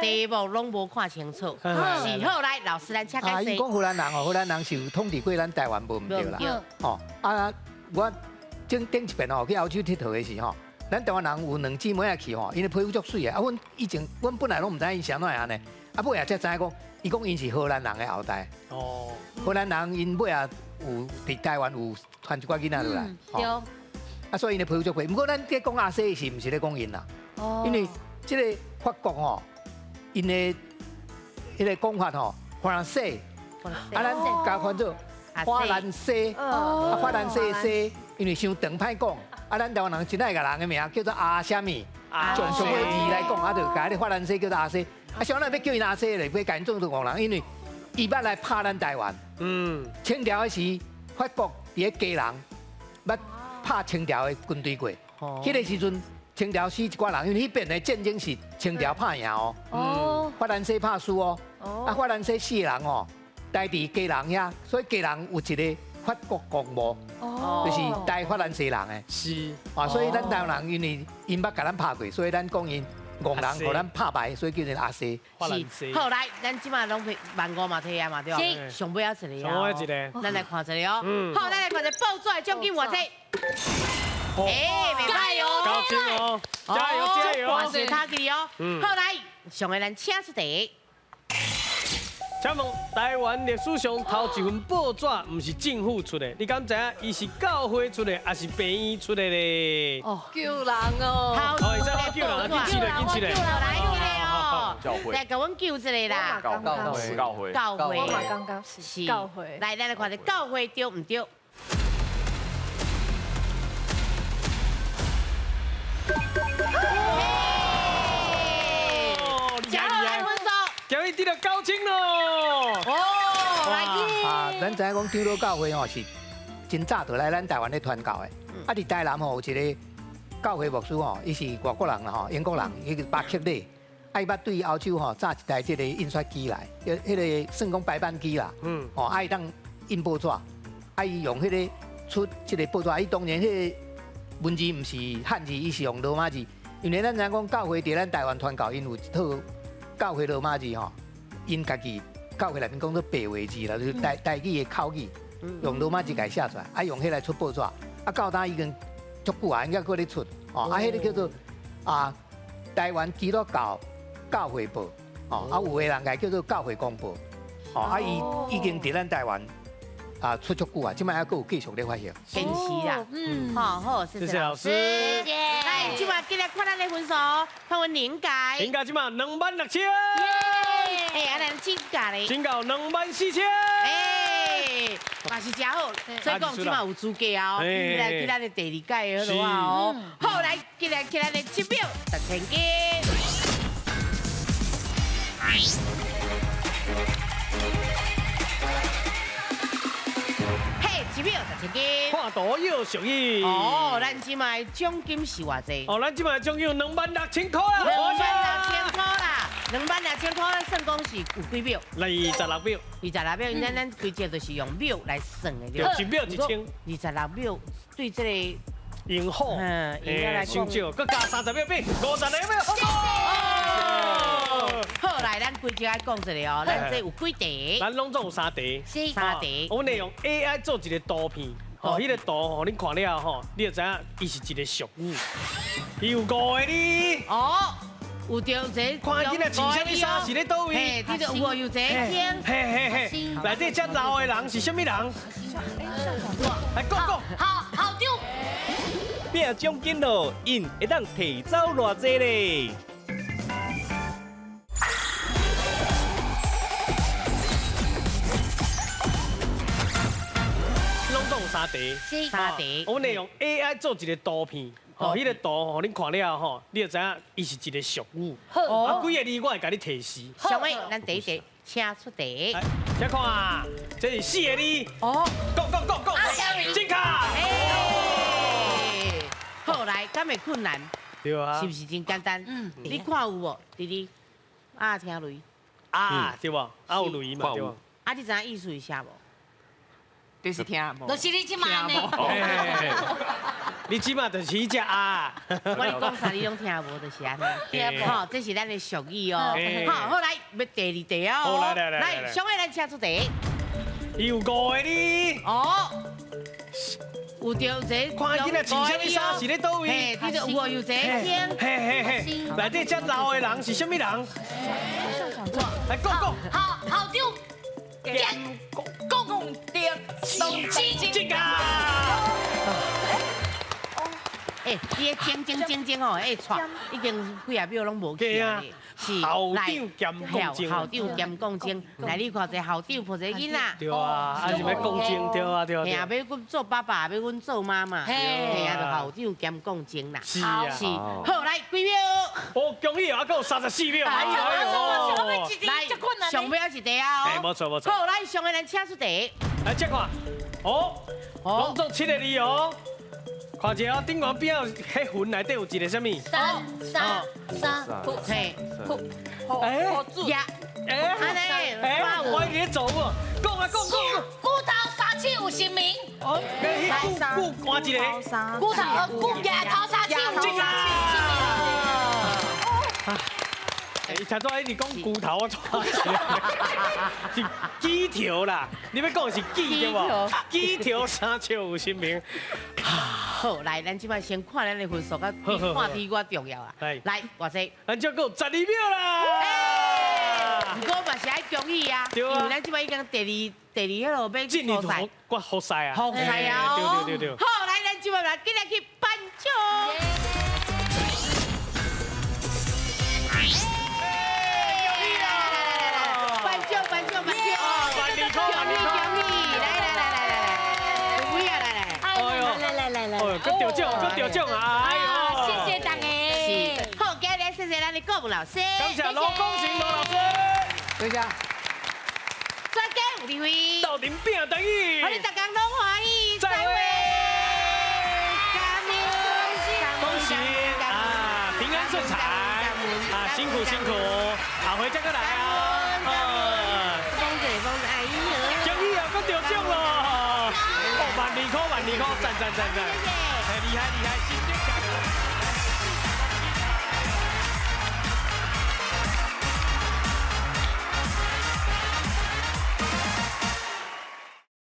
题目拢无看清楚。是好来，老师咱请解释。啊，伊讲荷兰人哦，荷兰人是有统治过咱台湾无毋对啦。哦，啊，我顶顶一遍哦去欧洲𨑨迌的时吼，咱台湾人有两姊妹仔去吼，𪜶的皮肤足媠的。啊，阮以前阮本来拢毋知𪜶是按怎按呢，啊，尾仔才知影讲，伊讲𪜶是荷兰人的后代。哦。荷兰人𪜶尾仔有伫台湾有传一寡囡仔落来。对。啊，所以𪜶的皮肤足白。毋过咱伫讲阿西是毋是咧讲𪜶啦？哦。因为这个法国吼，𪜶的彼个讲法吼，法兰西，啊，咱共翻做法兰西，啊，法兰西的西，因为伤长歹讲，啊，咱台湾人真爱共人的名叫做阿啥物，从上尾字来讲，啊，就共彼个法兰西叫做阿西，啊，啥人欲叫𪜶阿西咧？欲共𪜶做做戆人，因为伊捌来拍咱台湾，清朝彼时法国伫咧基隆捌拍清朝的军队过，彼个时阵。清朝死一寡人，因为彼边的战争是清朝拍赢哦，法兰西拍输哦，啊法兰西死人哦，待伫基隆遐，所以基隆有一个法国公墓，就是待法兰西人的。是啊，所以咱台湾人因为𪜶捌共咱拍过，所以咱讲𪜶戆人予咱拍败，所以叫做阿西。是，好来，咱这摆拢万五嘛提啊嘛对吧？上尾仔一个上尾一个，咱来看一个哦。好，咱来看一个报纸的奖金偌济。哎，袂歹哦，高兴哦，加油加油！哇塞，差距哦。好来，上个咱请出题。请问台湾历史上头一份报纸，毋是政府出的，你敢知影？伊是教会出的，还是病院出的咧？哦，救人哦！头一份救人，紧起来，紧起来！来，哦，教会来，共阮救一个啦！教会，教会，教会，我嘛感觉是教会。来，咱来看下教会对毋对？今日得到9000咯！哦，来啊，咱知影讲长老教会吼是真早就来咱台湾咧传教的。啊，伫台南吼有一个教会牧师吼，伊是外国人啦吼，英国人，伊叫巴克礼。啊，伊捌对欧洲吼炸一台这个印刷机来，彼个算讲排版机啦。吼，啊，伊当印报纸，啊，伊用彼个出这个报纸，伊当然彼个文字毋是汉字，伊是用罗马字。因为咱知影讲教会伫咱台湾传教，𪜶有一套教会罗马字吼，𪜶家己教会内面讲做白话字啦，就是台台语的口语，用罗马字共写出来，啊用彼来出报纸，啊到今已经足久啊，应该阁咧出，哦，啊彼个叫做啊台湾基督教教会报，哦，啊有的人共叫做教会公报，哦，啊伊已经伫咱台湾啊出足久啊，这摆还阁有继续咧发行。坚持啦，好好，谢谢老师。来，这摆进来看咱的分数，看阮林界。林界这摆26000。哎，啊，咱金价咧。金价24000。哎，嘛是真好，所以讲这摆有资格哦，来去咱的第二届好啊哦。好，来，进来去咱的7秒10千金。嘿，7秒10千金。看图有俗语。哦，咱这摆奖金是偌济？哦，咱这摆奖金有26000块啊！ 26000块啦，26000块，咱算讲是有几秒？26秒。26秒，咱咱规则就是用秒来算的，对。1秒1000。 26秒对这个用户，应该来讲，伤少，阁加30秒变56秒。好，来，咱规则爱讲一下哦，咱这有几题？咱拢总有3题。 3题。我们会用 AI 做一个图片，哦，彼个图吼，恁看了吼，你就知影伊是一个俗语。伊有5个字。哦，有着这看囡仔穿啥物衫是咧佗位？嘿，你就有无有这个。嘿嘿嘿，内底遮老的人是啥物人？来讲讲。好，校长。拼奖金咯，𪜶会当提走偌济咧？拢总有3题。 3题。我们会用 AI 做一个图片，哦，彼个图吼，恁看了吼，你就知影伊是一个俗语。啊，几个字我会共你提示。上尾，咱第一题，请出题。请看啊，这是4个字。哦。讲讲讲讲。正确。好，来，敢会困难？对啊。是不是真简单？你看有无？弟弟，啊，听雷。啊，对无？啊，有雷嘛，对无？啊，你知影意思是啥无？就是听无。就是你这摆呢。你你这马就是彼只鸭。我咧讲啥你拢听无，就是按呢。好，这是咱的俗语哦。好，好来，欲第二题哦。来来来，来，上尾咱请出题。有五个字。哦。有著这，看囡仔穿啥物衫是咧佗位？嘿，你就有哦，有这嘿嘿嘿，内底遮老的人是啥物人？来讲讲。好，校长兼公德正正啊！哎，你个精精精吼，哎，错，已经几啊秒拢无去啊。是校长兼讲精，校长兼讲精，来你看这校长抱一个囡仔。对啊，啊是欲讲精，对啊对啊。嘿啊，欲阮做爸爸，欲阮做妈妈。嘿啊，就校长兼讲精啦。是啊。是。好，来几秒？哦，恭喜啊，阁有34秒。哎呦，来，上尾仔一题啊。哎，无错无错。好，来上个咱请出题。来，这看，哦，拢总7个字哦。看一下，顶悬边仔彼云内底有一个啥物？三三三，嘿，哎，呀，哎，哎，我咧做喎，讲啊讲讲。骨头三尺有神明。哦，骨骨换一个。骨头骨额头三尺有神明。伊头拄一直讲骨头，我错是枝条啦。你欲讲的是枝对无？枝条三尺有神明。好，来，咱这摆先看咱的分数，较比看题我重要啊。来，偌济？咱这阁有12秒啦。毋过嘛是爱恭喜啊，因为咱这摆已经第二彼落欲进入决复赛啊。复赛啊！对对对对。好，来，咱这摆来，紧来去颁奖。阁得奖，阁得奖啊！哎呦，谢谢大家。是，好，今日谢谢咱的顾问老师，感谢罗光成罗老师，多谢。专家有智慧，斗阵拼台语，予你逐工拢欢喜，再会。恭喜啊，平安顺财啊，辛苦辛苦，下回再阁来啊。丰子丰子，哎呦，终于啊，阁得奖了。哦，12000块，12000块，赞赞赞赞！厉害厉害，新的。